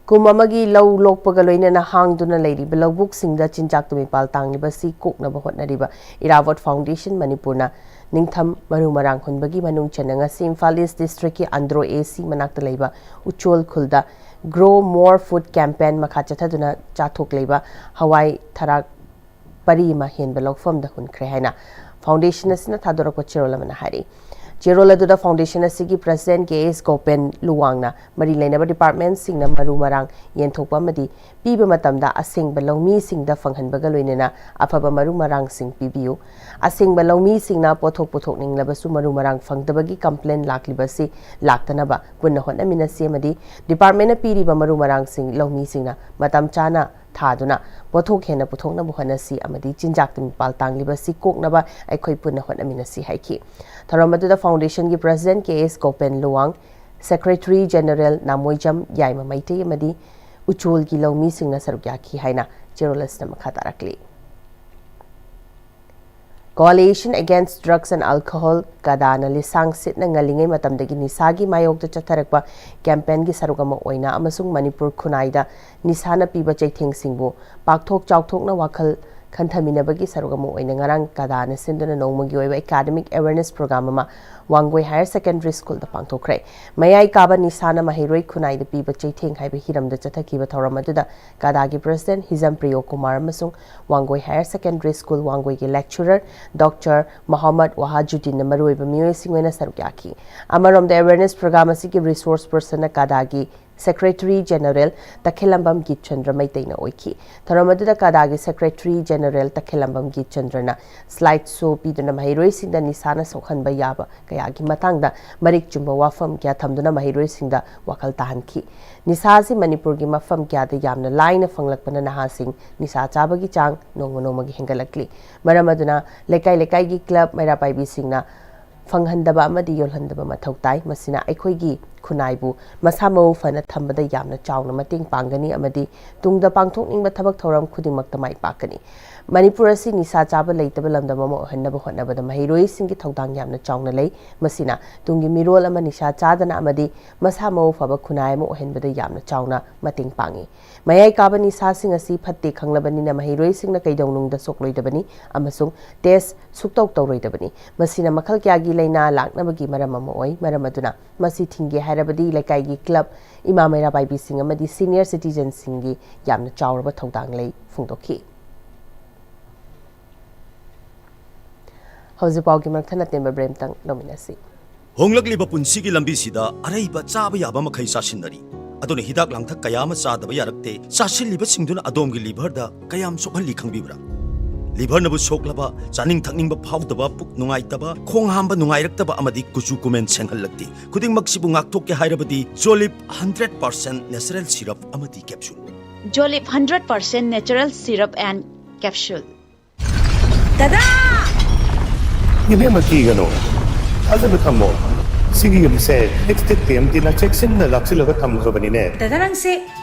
ꯀꯨꯝ ꯑꯃꯒꯤ ꯂꯧ ꯂꯣꯛꯄꯒ ꯂꯣꯏꯅꯅ ꯍꯥꯡꯗꯨꯅ ꯂꯩꯔꯤꯕ ꯂꯧꯕꯨꯛꯁꯤꯡꯗ ꯆꯤꯟꯖꯥꯛꯇ ꯃꯤꯄꯥꯜ ꯇꯥꯡꯂꯤꯕꯁꯤ ꯀꯣꯛꯅꯕ ꯍꯣꯠꯅꯔꯤꯕ ꯏꯔꯥꯕꯣꯠ ꯐꯥꯎꯟꯗꯦꯁꯟ ꯃꯅꯤꯄꯨꯔꯅ ꯅꯤꯡꯊꯝ ꯃꯔꯨ ꯃꯔꯥꯡ ꯍꯨꯟꯕꯒꯤ ꯃꯅꯨꯡ ꯆꯟꯅ ꯉꯁꯤ ꯏꯝꯐꯥꯜ ꯏꯁ ꯗꯤꯁꯇ꯭ꯔꯤꯛꯀꯤ ꯑꯟꯗ꯭ꯔꯣ ꯑꯦ ꯁꯤ ꯃꯅꯥꯛꯇ ꯂꯩꯕ ꯎꯆꯣꯜ ꯈꯨꯜꯗ Grow More Food Campaign ꯃꯈꯥ ꯆꯠꯊꯗꯨꯅ ꯆꯥꯊꯣꯛꯂꯤꯕ ꯍꯋꯥꯏ ꯊꯔꯥꯛ ꯄꯔꯤ ꯑꯃ ꯍꯦꯟꯕ ꯂꯧꯐꯝꯗ ꯍꯨꯟꯈ꯭ꯔꯦ ꯍꯥꯏꯅ ꯐꯥꯎꯟꯗꯦꯁꯟ ꯑꯁꯤꯅ ꯊꯥꯗꯣꯔꯛꯄ ꯆꯦꯔꯣꯜ ꯑꯃꯅ ꯍꯥꯏꯔꯤ꯫ ꯆꯦꯔꯣꯜ ꯑꯗꯨꯗ ꯐꯥꯎꯟꯗꯦꯁꯟ ꯑꯁꯤꯒꯤ ꯄ꯭ꯔꯁꯤꯗꯦꯟꯠ ꯀꯦ ꯑꯦꯁ ꯒꯣꯄꯦꯟ ꯂꯨꯋꯥꯡꯅ ꯃꯔꯤ ꯂꯩꯅꯕ ꯗꯤꯄꯥꯔꯠꯃꯦꯟꯠꯁꯤꯡꯅ ꯃꯔꯨ ꯃꯔꯥꯡ ꯌꯦꯟꯊꯣꯛꯄ ꯑꯃꯗꯤ ꯄꯤꯕ ꯃꯇꯝꯗ ꯑꯁꯦꯡꯕ ꯂꯧꯃꯤꯁꯤꯡꯗ ꯐꯪꯍꯟꯕꯒ ꯂꯣꯏꯅꯅ ꯑꯐꯕ ꯃꯔꯨ ꯃꯔꯥꯡꯁꯤꯡ ꯄꯤꯕꯤꯌꯨ꯫ ꯑꯁꯦꯡꯕ ꯂꯧꯃꯤꯁꯤꯡꯅ ꯄꯣꯠꯊꯣꯛ ꯄꯨꯊꯣꯛꯅꯤꯡꯂꯕꯁꯨ ꯃꯔꯨ ꯃꯔꯥꯡ ꯐꯪꯗꯕꯒꯤ ꯀꯝꯄ꯭ꯂꯦꯟ ꯂꯥꯛꯂꯤꯕꯁꯤ ꯂꯥꯛꯇꯅꯕ ꯄꯨꯟꯅ ꯍꯣꯠꯅꯃꯤꯟꯅꯁꯤ ꯑꯃꯗꯤ ꯗꯤꯄꯥꯔꯠꯃꯦꯟꯠꯅ ꯄꯤꯔꯤꯕ ꯃꯔꯨ ꯃꯔꯥꯡꯁꯤꯡ ꯂꯧꯃꯤꯁꯤꯡꯅ ꯃꯇꯝ ꯆꯥꯅ ꯊꯥꯗꯨꯅ ꯄꯣꯠꯊꯣꯛ ꯍꯦꯟꯅ ꯄꯨꯊꯣꯛꯅꯕ ꯍꯣꯠꯅꯁꯤ ꯑꯃꯗꯤ ꯆꯤꯟꯖꯥꯛꯇ ꯃꯤꯄꯥꯜ ꯇꯥꯡꯂꯤꯕ ꯑꯁꯤ ꯀꯣꯛꯅꯕ ꯑꯩꯈꯣꯏ ꯄꯨꯟꯅ ꯍꯣꯠꯅꯃꯤꯟꯅꯁꯤ ꯍꯥꯏꯈꯤ꯫ ꯊꯧꯔꯝ ꯑꯗꯨꯗ foundation ꯒꯤ president ꯀꯦ ꯑꯦꯁ ꯒꯣꯄꯦꯟ ꯂꯨꯋꯥꯡ, secretary general ꯅꯥꯃꯣꯏꯖꯝ ꯌꯥꯏꯃ ꯃꯩꯇꯩ ꯑꯃꯗꯤ ꯎꯆꯣꯜꯒꯤ ꯂꯧꯃꯤꯁꯤꯡꯅ ꯁꯔꯨꯛ ꯌꯥꯈꯤ ꯍꯥꯏꯅ ꯆꯦꯔꯣꯜ ꯑꯁꯤꯅ ꯃꯈꯥ ꯇꯥꯔꯛꯂꯤ꯫ Coalition Against Drugs and Alcohol, ꯀꯗꯥꯅ ꯂꯤꯁꯥꯡ ꯁꯤꯠꯅ ꯉꯜꯂꯤꯉꯩ ꯃꯇꯝꯗꯒꯤ ꯅꯤꯁꯥꯒꯤ ꯃꯥꯌꯣꯛꯇ ꯆꯠꯊꯔꯛꯄ campaign ꯒꯤ ꯁꯔꯨꯛ ꯑꯃ ꯑꯣꯏꯅ ꯑꯃꯁꯨꯡ ꯃꯅꯤꯄꯨꯔ ꯈꯨꯟꯅꯥꯏꯗ ꯅꯤꯁꯥꯅ ꯄꯤꯕ ꯆꯩꯊꯦꯡꯁꯤꯡꯕꯨ ꯄꯥꯛꯊꯣꯛ ꯆꯥꯎꯊꯣꯛꯅ ꯋꯥꯈꯜ ꯈꯟꯊꯃꯤꯟꯅꯕꯒꯤ ꯁꯔꯨꯛ ꯑꯃ ꯑꯣꯏꯅ ꯉꯔꯥꯡ ꯀꯗꯥꯅ ꯁꯤꯟꯗꯨꯅ ꯅꯣꯡꯃꯒꯤ ꯑꯣꯏꯕ academic awareness program ꯑꯃ ꯋꯥꯡꯒꯣꯏ Higher Secondary School ꯗ ꯄꯥꯡꯊꯣꯛꯈ꯭ꯔꯦ꯫ ꯃꯌꯥꯏ ꯀꯥꯕ ꯅꯤꯁꯥꯅ ꯃꯍꯩꯔꯣꯏ ꯈꯨꯟꯅꯥꯏꯗ ꯄꯤꯕ ꯆꯩꯊꯦꯡ ꯍꯥꯏꯕ ꯍꯤꯔꯝꯗ ꯆꯠꯊꯈꯤꯕ ꯊꯧꯔꯝ ꯑꯗꯨꯗ ꯀꯗꯥꯒꯤ president ꯍꯤꯖꯝ ꯄ꯭ꯔꯤꯌꯣ ꯀꯨꯃꯥꯔ ꯑꯃꯁꯨꯡ Wangoi Higher Secondary School ꯋꯥꯡꯒꯣꯏꯒꯤ lecturer Doctor Mohammad ꯋꯥꯍꯥꯖꯨꯗꯤꯟꯅ ꯃꯔꯨꯑꯣꯏꯕ ꯃꯤꯑꯣꯏꯁꯤꯡ ꯑꯣꯏꯅ ꯁꯔꯨꯛ ꯌꯥꯈꯤ꯫ ꯑꯃꯔꯣꯝꯗ, awareness program ꯑꯁꯤꯒꯤ resource person ꯅ ꯀꯗꯥꯒꯤ Secretary General ꯇꯈꯦꯂꯝꯕꯝ ꯒꯤꯠꯆꯟꯗ꯭ꯔ ꯃꯩꯇꯩꯅ ꯑꯣꯏꯈꯤ꯫ ꯊꯧꯔꯝ ꯑꯗꯨꯗ ꯀꯗꯥꯒꯤ Secretary General ꯇꯈꯦꯂꯝꯕꯝ ꯒꯤꯠꯆꯟꯗ꯭ꯔꯅ slide show ꯄꯤꯗꯨꯅ ꯃꯍꯩꯔꯣꯏꯁꯤꯡꯗ ꯅꯤꯁꯥꯅ ꯁꯣꯛꯍꯟꯕ ꯌꯥꯕ ꯀꯌꯥꯒꯤ ꯃꯇꯥꯡꯗ ꯃꯔꯤꯛ ꯆꯨꯝꯕ ꯋꯥꯐꯝ ꯀꯌꯥ ꯊꯝꯗꯨꯅ ꯃꯍꯩꯔꯣꯏꯁꯤꯡꯗ ꯋꯥꯈꯜ ꯇꯥꯍꯟꯈꯤ꯫ ꯅꯤꯁꯥ ꯑꯁꯤ ꯃꯅꯤꯄꯨꯔꯒꯤ ꯃꯐꯝ ꯀꯌꯥꯗ ꯌꯥꯝꯅ ꯂꯥꯏꯅ ꯐꯪꯂꯛꯄꯅ ꯅꯍꯥꯁꯤꯡ ꯅꯤꯁꯥ ꯆꯥꯕꯒꯤ ꯆꯥꯡ ꯅꯣꯡꯃ ꯅꯣꯡꯃꯒꯤ ꯍꯦꯟꯒꯠꯂꯛꯂꯤ꯫ ꯃꯔꯝ ꯑꯗꯨꯅ ꯂꯩꯀꯥꯏ ꯂꯩꯀꯥꯏꯒꯤ club ꯃꯩꯔꯥ ꯄꯥꯏꯕꯤꯁꯤꯡꯅ ꯐꯪꯍꯟꯗꯕ ꯑꯃꯗꯤ ꯌꯣꯜꯍꯟꯗꯕ ꯃꯊꯧ ꯇꯥꯏ꯫ ꯃꯁꯤꯅ ꯑꯩꯈꯣꯏꯒꯤ ꯈꯨꯟꯅꯥꯏꯕꯨ ꯃꯁꯥ ꯃꯎ ꯐꯅ ꯊꯝꯕꯗ ꯌꯥꯝꯅ ꯆꯥꯎꯅ ꯃꯇꯦꯡ ꯄꯥꯡꯒꯅꯤ ꯑꯃꯗꯤ ꯇꯨꯡꯗ ꯄꯥꯡꯊꯣꯛꯅꯤꯡꯕ ꯊꯕꯛ ꯊꯧꯔꯝ ꯈꯨꯗꯤꯡꯃꯛꯇ ꯃꯥꯏ ꯄꯥꯛꯀꯅꯤ꯫ ꯃꯅꯤꯄꯨꯔ ꯑꯁꯤ ꯅꯤꯁꯥ ꯆꯥꯕ ꯂꯩꯇꯕ ꯂꯝꯗꯝ ꯑꯃ ꯑꯣꯏꯍꯟꯅꯕ ꯍꯣꯠꯅꯕꯗ ꯃꯍꯩꯔꯣꯏꯁꯤꯡꯒꯤ ꯊꯧꯗꯥꯡ ꯌꯥꯝꯅ ꯆꯥꯎꯅ ꯂꯩ꯫ ꯃꯁꯤꯅ ꯇꯨꯡꯒꯤ ꯃꯤꯔꯣꯜ ꯑꯃ ꯅꯤꯁꯥ ꯆꯥꯗꯅ ꯑꯃꯗꯤ ꯃꯁꯥ ꯃꯎ ꯐꯕ ꯈꯨꯟꯅꯥꯏ ꯑꯃ ꯑꯣꯏꯍꯟꯕꯗ ꯌꯥꯝꯅ ꯆꯥꯎꯅ ꯃꯇꯦꯡ ꯄꯥꯡꯏ꯫ ꯃꯌꯥꯏ ꯀꯥꯕ ꯅꯤꯁꯥꯁꯤꯡ ꯑꯁꯤ ꯐꯠꯇꯦ ꯈꯪꯂꯕꯅꯤꯅ ꯃꯍꯩꯔꯣꯏꯁꯤꯡꯅ ꯀꯩꯗꯧꯅꯨꯡꯗ ꯁꯣꯛꯂꯣꯏꯗꯕꯅꯤ ꯑꯃꯁꯨꯡ test ꯁꯨꯛꯇꯧ ꯇꯧꯔꯣꯏꯗꯕꯅꯤ꯫ ꯃꯁꯤꯅ ꯃꯈꯜ ꯀꯌꯥꯒꯤ ꯂꯥꯏꯅꯥ ꯂꯥꯛꯅꯕꯒꯤ ꯃꯔꯝ ꯑꯃ ꯑꯣꯏ꯫ ꯃꯔꯝ ꯑꯗꯨꯅ ꯃꯁꯤ ꯊꯤꯡꯒꯦ ꯍꯥꯏꯔꯕꯗꯤ ꯂꯩꯀꯥꯏꯒꯤ club, ꯏꯃꯥ ꯃꯩꯔꯥ ꯄꯥꯏꯕꯤꯁꯤꯡ ꯑꯃꯗꯤ senior citizenꯁꯤꯡꯒꯤ ꯌꯥꯝꯅ ꯆꯥꯎꯔꯕ ꯊꯧꯗꯥꯡ ꯂꯩ ꯐꯣꯡꯗꯣꯛꯈꯤ꯫ ꯍꯧꯖꯤꯛ ꯄꯥꯎꯒꯤ ꯃꯔꯛ ꯊꯠꯅ ꯇꯦꯟꯕ break ꯑꯃꯇꯪ ꯂꯧꯃꯤꯟꯅꯁꯤ꯫ ꯍꯣꯡꯂꯛꯂꯤꯕ ꯄꯨꯟꯁꯤꯒꯤ ꯂꯝꯕꯤꯁꯤꯗ ꯑꯔꯩꯕ ꯆꯥꯕ ꯌꯥꯕ ꯃꯈꯩ ꯆꯥꯁꯤꯟꯅꯔꯤ꯫ ꯑꯗꯨꯅ ꯍꯤꯗꯥꯛ ꯂꯥꯡꯊꯛ ꯀꯌꯥ ꯑꯃ ꯆꯥꯗꯕ ꯌꯥꯔꯛꯇꯦ꯫ ꯆꯥꯁꯤꯜꯂꯤꯕꯁꯤꯡꯗꯨꯅ ꯑꯗꯣꯝꯒꯤ liverꯗ ꯀꯌꯥꯝ ꯁꯣꯛꯍꯜꯂꯤ ꯈꯪꯕꯤꯕ꯭ꯔꯥ? Liverꯅꯕꯨ ꯁꯣꯛꯂꯕ, ꯆꯥꯅꯤꯡ ꯊꯛꯅꯤꯡꯕ ꯐꯥꯎꯗꯕ, ꯄꯨꯛ ꯅꯨꯡꯉꯥꯏꯇꯕ, ꯈꯣꯡ ꯍꯥꯝꯕ ꯅꯨꯡꯉꯥꯏꯔꯛꯇꯕ ꯑꯃꯗꯤ ꯀꯨꯆꯨ ꯀꯨꯃꯦꯟ ꯁꯦꯡꯍꯜꯂꯛꯇꯦ꯫ ꯈꯨꯗꯤꯡꯃꯛꯁꯤꯕꯨ ꯉꯥꯛꯊꯣꯛꯀꯦ ꯍꯥꯏꯔꯕꯗꯤ Zolip hundred percent natural syrup ꯑꯃꯗꯤ capsule꯫ Jolip hundred percent natural syrup and capsule. ꯗꯗꯥ! ꯏꯕꯦꯝꯃ, ꯀꯤꯒꯅꯨ, ꯊꯥꯖꯕ ꯊꯝꯃꯣ꯫ ꯁꯤꯒꯤ ꯌꯨꯝꯁꯦ ꯑꯦꯛꯁꯇꯦꯛ ꯇꯤ ꯑꯦꯝ ꯇꯤꯅ ꯆꯦꯛꯁꯤꯟꯅ ꯂꯥꯛꯁꯤꯜꯂꯒ ꯊꯝꯈ꯭ꯔꯕꯅꯤꯅꯦ꯫ ꯗꯗꯥ, ꯅꯪꯁꯦ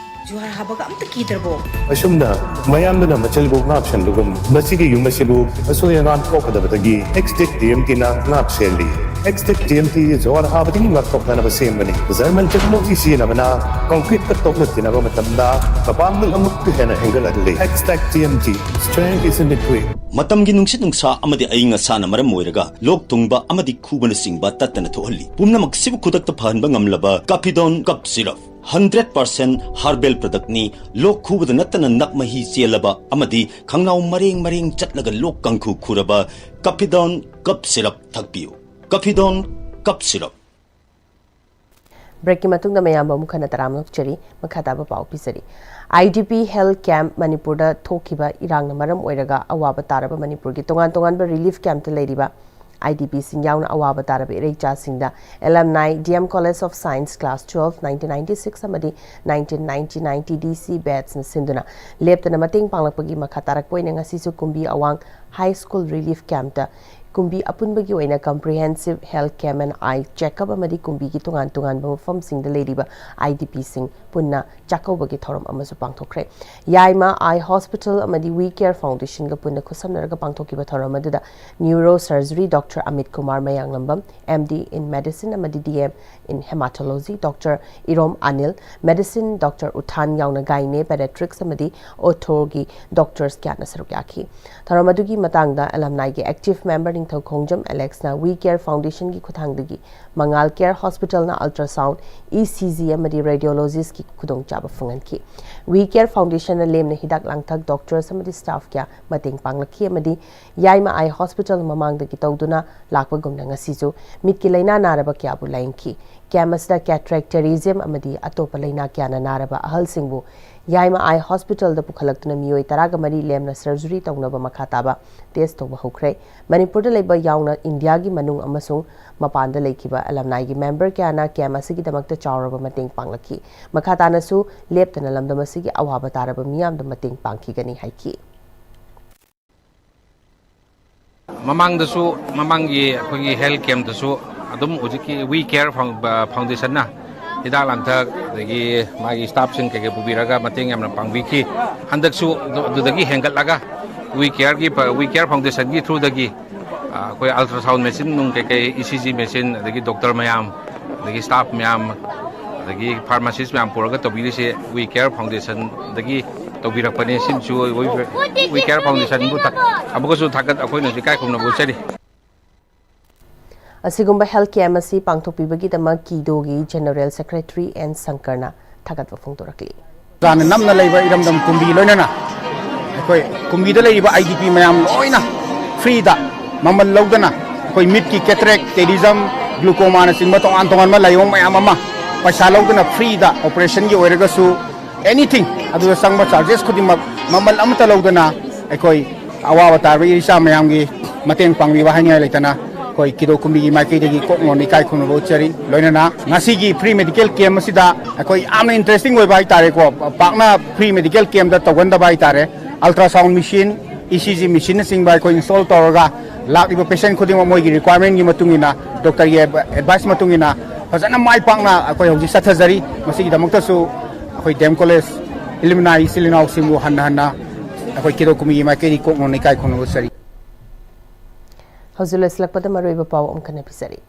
ꯖꯨꯍꯥꯔ ꯍꯥꯕꯒ ꯑꯝꯇ ꯀꯤꯗ꯭ꯔꯕꯣ? ꯑꯁꯨꯝꯅ ꯃꯌꯥꯝꯗꯨꯅ ꯃꯆꯜꯕꯨ ꯉꯥꯛꯁꯦꯟꯕꯒꯨꯝ, ꯃꯁꯤꯒꯤ ꯌꯨꯝ ꯑꯁꯤꯕꯨ ꯑꯁꯣꯏ ꯑꯉꯥꯝ ꯊꯣꯛꯀꯗꯕꯗꯒꯤ ꯑꯦꯛꯁꯇꯦꯛ ꯇꯤ ꯑꯦꯝ ꯇꯤꯅ ꯉꯥꯛ ꯁꯦꯜꯂꯤ꯫ ꯑꯦꯛꯁꯇꯦꯛ ꯇꯤ ꯑꯦꯝ ꯇꯤ ꯖꯨꯍꯥꯔ ꯍꯥꯕꯗꯒꯤ ꯉꯥꯛꯊꯣꯛꯅꯅꯕ ꯁꯦꯝꯕꯅꯤ꯫ ꯖꯔꯃꯟ ꯇꯦꯛꯅꯣꯂꯣꯖꯤ ꯁꯤꯖꯤꯟꯅꯕꯅ ꯀꯪꯀ꯭ꯔꯤꯠꯇ ꯇꯣꯛꯅ ꯊꯤꯅꯕ ꯃꯇꯝꯗ ꯃꯄꯥꯡꯒꯜ ꯑꯃꯨꯛꯀ ꯍꯦꯟꯅ ꯍꯦꯟꯒꯠꯍꯜꯂꯤ꯫ Extech T M T, strength is in the grit. ꯃꯇꯝꯒꯤ ꯅꯨꯡꯁꯤꯠ ꯅꯨꯡꯁꯥ ꯑꯃꯗꯤ ꯑꯏꯪ ꯑꯁꯥꯅ ꯃꯔꯝ ꯑꯣꯏꯔꯒ ꯂꯣꯛ ꯊꯨꯡꯕ ꯑꯃꯗꯤ ꯈꯨꯕꯅꯆꯤꯡꯕ ꯇꯠꯇꯅ ꯊꯣꯛꯍꯜꯂꯤ꯫ ꯄꯨꯝꯅꯃꯛꯁꯤꯕꯨ ꯈꯨꯗꯛꯇ ꯐꯍꯟꯕ ꯉꯝꯂꯕ ꯀꯥꯐꯤꯗꯣꯟ ꯀꯞ ꯁꯤꯔꯞ, ꯍꯟꯗ꯭ꯔꯦꯠ ꯄꯥꯔꯁꯦꯟ ꯍꯥꯔꯕꯦꯜ ꯄ꯭ꯔꯗꯛꯅꯤ꯫ ꯂꯣꯛ ꯈꯨꯕꯗ ꯅꯠꯇꯅ ꯅꯞ ꯃꯍꯤ ꯆꯦꯜꯂꯕ ꯑꯃꯗꯤ ꯈꯪꯅꯥꯎ ꯃꯔꯦꯡ ꯃꯔꯦꯡ ꯆꯠꯂꯒ ꯂꯣꯛ ꯀꯥꯡꯈꯨ ꯈꯨꯔꯕ ꯀꯥꯐꯤꯗꯣꯟ ꯀꯞ ꯁꯤꯔꯞ ꯊꯛꯄꯤꯌꯨ꯫ ꯀꯥꯐꯤꯗꯣꯟ ꯀꯞ ꯁꯤꯔꯞ꯫ ꯕ꯭ꯔꯦꯛꯀꯤ ꯃꯇꯨꯡꯗ ꯃꯌꯥꯝꯕꯨ ꯑꯃꯨꯛ ꯍꯟꯅ ꯇꯔꯥꯝꯅ ꯑꯣꯛꯆꯔꯤ꯫ ꯃꯈꯥ ꯇꯥꯕ ꯄꯥꯎ ꯄꯤꯖꯔꯤ꯫ I D P health camp. ꯃꯅꯤꯄꯨꯔꯗ ꯊꯣꯛꯈꯤꯕ ꯏꯔꯥꯡꯅ ꯃꯔꯝ ꯑꯣꯏꯔꯒ ꯑꯋꯥꯕ ꯇꯥꯔꯕ ꯃꯅꯤꯄꯨꯔꯒꯤ ꯇꯣꯉꯥꯟ ꯇꯣꯉꯥꯟꯕ ꯔꯤꯂꯤꯐ ꯀꯦꯝꯞꯇ ꯂꯩꯔꯤꯕ ꯑꯥꯏ ꯗꯤ ꯄꯤꯁꯤꯡ ꯌꯥꯎꯅ ꯑꯋꯥꯕ ꯇꯥꯔꯕ ꯏꯔꯩꯆꯥꯁꯤꯡꯗ alumni, D M College of Science Class twelve, nineteen ninety six ꯑꯃꯗꯤ nineteen ninety ninety D C batchꯅ ꯁꯤꯟꯗꯨꯅ ꯂꯦꯞꯇꯅ ꯃꯇꯦꯡ ꯄꯥꯡꯂꯛꯄꯒꯤ ꯃꯈꯥ ꯇꯥꯔꯛꯄ ꯑꯣꯏꯅ ꯉꯁꯤꯁꯨ ꯀꯨꯝꯕꯤ ꯑꯋꯥꯡ ꯍꯥꯏ ꯁ꯭ꯀꯨꯜ ꯔꯤꯂꯤꯐ ꯀꯦꯝꯞꯇ ꯀꯨꯝꯕꯤ ꯑꯄꯨꯟꯕꯒꯤ ꯑꯣꯏꯅ comprehensive health camp and eye checkup ꯑꯃꯗꯤ ꯀꯨꯝꯕꯤꯒꯤ ꯇꯣꯉꯥꯟ ꯇꯣꯉꯥꯟꯕ ꯃꯐꯝꯁꯤꯡꯗ ꯂꯩꯔꯤꯕ ꯑꯥꯏ ꯗꯤ ꯄꯤꯁꯤꯡ ꯄꯨꯟꯅ ꯆꯥꯛꯀꯧꯕꯒꯤ ꯊꯧꯔꯝ ꯑꯃꯁꯨ ꯄꯥꯡꯊꯣꯛꯈ꯭ꯔꯦ꯫ ꯌꯥꯏꯃ ꯑꯥꯏ ꯍꯣꯁꯄꯤꯇꯥꯜ ꯑꯃꯗꯤ We Care Foundationꯒ ꯄꯨꯟꯅ ꯈꯨꯠꯁꯝꯅꯔꯒ ꯄꯥꯡꯊꯣꯛꯈꯤꯕ ꯊꯧꯔꯝ ꯑꯗꯨꯗ neuro surgery doctor Amit Kumar Mayanglambam, M D in Medicine ꯑꯃꯗꯤ D M in Hematology doctor Irom Anil, Medicine doctor ꯎꯊꯥꯟ ꯌꯥꯎꯅ ꯒꯥꯏꯅꯦ, ꯄꯦꯗꯤꯌꯥꯇ꯭ꯔꯤꯛꯁ ꯑꯃꯗꯤ ꯑꯣꯊꯣꯒꯤ ꯗꯣꯛꯇꯔꯁ ꯀꯌꯥꯅ ꯁꯔꯨꯛ ꯌꯥꯈꯤ꯫ ꯊꯧꯔꯝ ꯑꯗꯨꯒꯤ ꯃꯇꯥꯡꯗ ꯑꯦꯂꯝꯅꯥꯏꯒꯤ ꯑꯦꯛꯇꯤꯚ ꯃꯦꯝꯕꯔ ꯅꯤꯡꯊꯧ ꯈꯣꯡꯖꯝ ꯑꯦꯂꯦꯛꯁꯅ We Care Foundationꯒꯤ ꯈꯨꯠꯊꯥꯡꯗꯒꯤ ꯃꯉꯥꯜ care ꯍꯣꯁꯄꯤꯇꯥꯜꯅ ultrasound, E C G ꯑꯃꯗꯤ ꯔꯦꯗꯤꯑꯣꯂꯣꯖꯤꯁꯀꯤ ꯈꯨꯗꯣꯡꯆꯥꯕ ꯐꯪꯍꯟꯈꯤ꯫ We Care Foundationꯅ ꯂꯦꯝꯅ ꯍꯤꯗꯥꯛ ꯂꯥꯡꯊꯛ, ꯗꯣꯛꯇꯔꯁ ꯑꯃꯗꯤ ꯁ꯭ꯇꯥꯐ ꯀꯌꯥ ꯃꯇꯦꯡ ꯄꯥꯡꯂꯛꯈꯤ ꯑꯃꯗꯤ ꯌꯥꯏꯃ ꯑꯥꯏ ꯍꯣꯁꯄꯤꯇꯥꯜ ꯃꯃꯥꯡꯗꯒꯤ ꯇꯧꯗꯨꯅ ꯂꯥꯛꯄꯒꯨꯝꯅ ꯉꯁꯤꯁꯨ ꯃꯤꯠꯀꯤ ꯂꯥꯏꯅꯥ ꯅꯥꯔꯕ ꯀꯌꯥꯕꯨ ꯂꯥꯌꯦꯡꯈꯤ꯫ ꯀꯦꯝꯞ ꯑꯁꯤꯗ cataract, pterygium ꯑꯃꯗꯤ ꯑꯇꯣꯞꯄ ꯂꯥꯏꯅꯥ ꯀꯌꯥꯅ ꯅꯥꯔꯕ ꯑꯍꯜꯁꯤꯡꯕꯨ ꯌꯥꯏꯃ ꯑꯥꯏ ꯍꯣꯁꯄꯤꯇꯥꯜꯗ ꯄꯨꯈꯠꯂꯛꯇꯨꯅ ꯃꯤꯑꯣꯏ ꯇꯔꯥꯒ ꯃꯔꯤ ꯂꯦꯝꯅ ꯁꯔꯖꯔꯤ ꯇꯧꯅꯕ ꯃꯈꯥ ꯇꯥꯕ ꯇꯦꯁ ꯇꯧꯕ ꯍꯧꯈ꯭ꯔꯦ꯫ ꯃꯅꯤꯄꯨꯔꯗ ꯂꯩꯕ ꯌꯥꯎꯅ ꯏꯟꯗꯤꯌꯥꯒꯤ ꯃꯅꯨꯡ ꯑꯃꯁꯨꯡ ꯃꯄꯥꯟꯗ ꯂꯩꯈꯤꯕ ꯑꯦꯂꯝꯅꯥꯏꯒꯤ ꯃꯦꯝꯕꯔ ꯀꯌꯥꯅ ꯀꯦꯝ ꯑꯁꯤꯒꯤꯗꯃꯛꯇ ꯆꯥꯎꯔꯕ ꯃꯇꯦꯡ ꯄꯥꯡꯂꯛꯈꯤ꯫ ꯃꯈꯥ ꯇꯥꯅꯁꯨ ꯂꯦꯞꯇꯅ ꯂꯝꯗꯝ ꯑꯁꯤꯒꯤ ꯑꯋꯥꯕ ꯇꯥꯔꯕ ꯃꯤꯌꯥꯝꯗ ꯃꯇꯦꯡ ꯄꯥꯡꯈꯤꯒꯅꯤ ꯍꯥꯏꯈꯤ꯫ ꯃꯃꯥꯡꯗꯁꯨ, ꯃꯃꯥꯡꯒꯤ ꯑꯩꯈꯣꯏꯒꯤ ꯍꯦꯜꯊ ꯀꯦꯝꯞꯇꯁꯨ ꯑꯗꯨꯝ ꯍꯧꯖꯤꯛꯀꯤ ꯋꯤ ꯀꯦꯌꯔ ꯐꯥꯎꯟ-, ꯐꯥꯎꯟꯗꯦꯁꯟꯅ ꯍꯤꯗꯥꯛ ꯂꯥꯡꯊꯛ, ꯑꯗꯒꯤ ꯃꯥꯒꯤ ꯁ꯭ꯇꯥꯐꯁꯤꯡ ꯀꯩꯀꯩ ꯄꯨꯕꯤꯔꯒ ꯃꯇꯦꯡ ꯌꯥꯝꯅ ꯄꯥꯡꯕꯤꯈꯤ꯫ ꯍꯟꯗꯛꯁꯨ ꯑꯗꯨ-, ꯑꯗꯨꯗꯒꯤ ꯍꯦꯟꯒꯠꯂꯒ ꯋꯤ ꯀꯦꯌꯔꯒꯤ ꯄ-, ꯋꯤ ꯀꯦꯌꯔ ꯐꯥꯎꯟꯗꯦꯁꯟꯒꯤ ꯊ꯭ꯔꯨꯗꯒꯤ, ꯑ, ꯑꯩꯈꯣꯏ ꯑꯜꯇ꯭ꯔꯥꯁꯥꯎꯟ ꯃꯦꯆꯤꯟ ꯅꯨꯡ ꯀꯩꯀꯩ, ꯏ ꯁꯤ ꯖꯤ ꯃꯦꯆꯤꯟ, ꯑꯗꯒꯤ ꯗꯣꯛꯇꯔ ꯃꯌꯥꯝ, ꯑꯗꯒꯤ ꯁ꯭ꯇꯥꯐ ꯃꯌꯥꯝ, ꯑꯗꯒꯤ ꯐꯥꯔꯃꯥꯁꯤꯁ ꯃꯌꯥꯝ ꯄꯨꯔꯒ ꯇꯧꯕꯤꯔꯤꯁꯦ ꯋꯤ ꯀꯦꯌꯔ ꯐꯥꯎꯟꯗꯦꯁꯟꯗꯒꯤ ꯇꯧꯕꯤꯔꯛꯄꯅꯤ꯫ ꯁꯤꯃꯁꯨ ꯋꯤ, ꯋꯤ ꯀꯦꯌꯔ ꯐꯥꯎꯟꯗꯦꯁꯟꯕꯨ ꯊꯥ-, ꯑꯃꯨꯛꯀꯁꯨ ꯊꯥꯒꯠ-, ꯑꯩꯈꯣꯏꯅꯁꯨ ꯏꯀꯥꯏ ꯈꯨꯝꯅꯕ ꯎꯠꯆꯔꯤ꯫ ꯑꯁꯤꯒꯨꯝꯕ ꯍꯦꯜꯊ ꯀꯦꯝꯞ ꯑꯁꯤ ꯄꯥꯡꯊꯣꯛꯄꯤꯕꯒꯤꯗꯃꯛ ꯀꯤꯗꯣꯒꯤ ꯖꯦꯅꯔꯦꯜ ꯁꯦꯀ꯭ꯔꯦꯇꯔꯤ ꯑꯦꯟ ꯁꯪꯀꯔꯅ ꯊꯥꯒꯠꯄ ꯐꯣꯡꯗꯣꯔꯛꯂꯤ꯫ ꯅꯝꯅ ꯂꯩꯕ ꯏꯔꯝꯗꯝ ꯀꯨꯝꯕꯤ ꯂꯣꯏꯅꯅ ꯑꯩꯈꯣꯏ ꯀꯨꯝꯕꯤꯗ ꯂꯩꯔꯤꯕ ꯑꯥꯏ ꯗꯤ ꯄꯤ ꯃꯌꯥꯝ ꯂꯣꯏꯅ ꯐ꯭ꯔꯤꯗ ꯃꯃꯜ ꯂꯧꯗꯅ ꯑꯩꯈꯣꯏ ꯃꯤꯠꯀꯤ ꯀꯦꯇꯔꯦꯛ, ꯇꯦꯔꯤꯖꯝ, ꯒ꯭ꯂꯨꯀꯣꯃꯥꯅꯆꯤꯡꯕ ꯇꯣꯉꯥꯟ ꯇꯣꯉꯥꯟꯕ ꯂꯥꯏꯑꯣꯡ ꯃꯌꯥꯝ ꯑꯃ ꯄꯩꯁꯥ ꯂꯧꯗꯅ ꯐ꯭ꯔꯤꯗ ꯑꯣꯄꯔꯦꯁꯟꯒꯤ ꯑꯣꯏꯔꯒꯁꯨ ꯑꯦꯅꯤꯊꯤꯡ ꯑꯗꯨꯗ ꯆꯪꯕ ꯆꯥꯔꯖꯦꯁ ꯈꯨꯗꯤꯡꯃꯛ ꯃꯃꯜ ꯑꯃꯠꯇ ꯂꯧꯗꯅ ꯑꯩꯈꯣꯏ ꯑꯋꯥꯕ ꯇꯥꯔꯕ ꯏꯆꯥ ꯃꯌꯥꯝꯒꯤ ꯃꯇꯦꯡ ꯄꯥꯡꯕꯤꯕ ꯍꯥꯏꯅꯤꯡꯉꯥꯏ ꯂꯩꯇꯅ ꯑꯩꯈꯣꯏ ꯀꯤꯗꯣ ꯀꯨꯝꯕꯤꯒꯤ ꯃꯥꯏꯀꯩꯗꯒꯤ ꯀꯣꯛ ꯅꯣꯟꯅ ꯏꯀꯥꯏ ꯈꯨꯝꯅꯕ ꯎꯠꯆꯔꯤ꯫ ꯂꯣꯏꯅꯅ ꯉꯁꯤꯒꯤ ꯐ꯭ꯔꯤ ꯃꯦꯗꯤꯀꯦꯜ ꯀꯦꯝꯞ ꯑꯁꯤꯗ ꯑꯩꯈꯣꯏ ꯌꯥꯝꯅ ꯏꯟꯇꯔꯦꯁꯇꯤꯡ ꯑꯣꯏꯕ ꯍꯥꯏꯇꯥꯔꯦꯀꯣ, ꯄꯥꯛꯅ ꯐ꯭ꯔꯤ ꯃꯦꯗꯤꯀꯦꯜ ꯀꯦꯝꯞꯇ ꯇꯧꯒꯟꯗꯕ ꯍꯥꯏꯇꯥꯔꯦ꯫ Ultrasound machine, E C G ꯃꯦꯆꯤꯟꯅꯆꯤꯡꯕ ꯑꯩꯈꯣꯏ ꯏꯟꯁꯇꯣꯜ ꯇꯧꯔꯒ ꯂꯥꯛꯂꯤꯕ ꯄꯦꯁꯦꯟ ꯈꯨꯗꯤꯡꯃꯛ ꯃꯣꯏꯒꯤ ꯔꯤꯀ꯭ꯋꯥꯏꯔꯃꯦꯟꯒꯤ ꯃꯇꯨꯡ ꯏꯟꯅ, ꯗꯣꯛꯇꯔꯒꯤ ꯑꯦꯗꯚꯥꯏꯁ ꯃꯇꯨꯡ ꯏꯟꯅ ꯐꯖꯅ ꯃꯥꯏ ꯄꯥꯛꯅ ꯑꯩꯈꯣꯏ ꯍꯧꯖꯤꯛ ꯆꯠꯊꯖꯔꯤ꯫ ꯃꯁꯤꯒꯤꯗꯃꯛꯇꯁꯨ ꯑꯩꯈꯣꯏ ꯗꯤ ꯑꯦꯝ ꯀꯣꯂꯦꯖ ꯏꯂꯨꯃꯤꯅꯥꯏ ꯏꯆꯤꯜ ꯏꯅꯥꯎꯁꯤꯡꯕꯨ ꯍꯟꯅ ꯍꯟꯅ ꯑꯩꯈꯣꯏ ꯀꯤꯗꯣ ꯀꯨꯝꯕꯤꯒꯤ ꯃꯥꯏꯀꯩꯗꯒꯤ ꯀꯣꯛ ꯅꯣꯟꯅ ꯏꯀꯥꯏ ꯈꯨꯝꯅꯕ ꯎꯠꯆꯔꯤ꯫ ꯍꯧꯖꯤꯛ ꯂꯣꯏꯁꯤꯜꯂꯛꯄꯗ ꯃꯔꯨꯑꯣꯏꯕ ꯄꯥꯎ ꯑꯃꯨꯛ ꯍꯟꯅ ꯄꯤꯖꯔꯤ꯫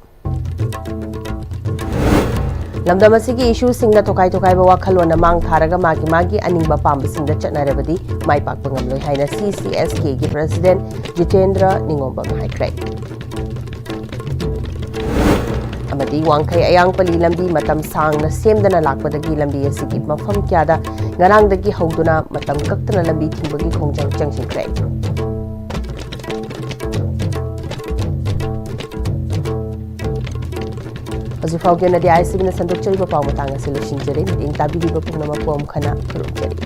ꯂꯝꯗꯝ ꯑꯁꯤꯒꯤ ꯏꯁꯨꯁꯤꯡꯗ ꯇꯣꯈꯥꯏ ꯇꯣꯈꯥꯏꯕ ꯋꯥꯈꯜꯂꯣꯟꯅ ꯃꯥꯡ ꯊꯥꯔꯒ ꯃꯥꯒꯤ ꯃꯥꯒꯤ ꯑꯅꯤꯡꯕ ꯄꯥꯝꯕꯁꯤꯡꯗ ꯆꯠꯅꯔꯕꯗꯤ ꯃꯥꯏ ꯄꯥꯛꯄ ꯉꯝꯂꯣꯏ ꯍꯥꯏꯅ ꯁꯤ ꯁꯤ ꯑꯦꯁ ꯀꯦꯒꯤ ꯄ꯭ꯔꯁꯤꯗꯦꯟꯠ ꯖꯤꯇꯦꯟꯗ꯭ꯔ ꯅꯤꯉꯣꯝꯕꯝꯅ ꯍꯥꯏꯈ꯭ꯔꯦ꯫ ꯑꯃꯗꯤ ꯋꯥꯡꯈꯩ ꯑꯌꯥꯡꯄꯜꯂꯤ ꯂꯝꯕꯤ ꯃꯇꯝ ꯁꯥꯡꯅ ꯁꯦꯝꯗꯅ ꯂꯥꯛꯄꯗꯒꯤ ꯂꯝꯕꯤ ꯑꯁꯤꯒꯤ ꯃꯐꯝ ꯀꯌꯥꯗ ꯉꯔꯥꯡꯗꯒꯤ ꯍꯧꯗꯨꯅ ꯃꯇꯝ ꯀꯛꯇꯅ ꯂꯝꯕꯤ ꯊꯤꯡꯕꯒꯤ ꯈꯣꯡꯖꯪ ꯆꯪꯁꯤꯟꯈ꯭ꯔꯦ꯫ ꯍꯧꯖꯤꯛ ꯐꯥꯎꯒꯤ ꯑꯣꯏꯅꯗꯤ ꯑꯥꯏ ꯑꯦꯁ ꯁꯤ ꯕꯤꯅ ꯁꯟꯗꯣꯛꯆꯔꯤꯕ ꯄꯥꯎ ꯃꯇꯥꯡ ꯑꯁꯤ ꯂꯣꯏꯁꯤꯟꯖꯔꯦ꯫ ꯃꯤꯠꯌꯦꯡ ꯇꯥꯕꯤꯔꯤꯕ ꯄꯨꯝꯅꯃꯛꯄꯨ ꯑꯃꯨꯛ ꯍꯟꯅ ꯈꯨꯔꯨꯝꯖꯔꯤ꯫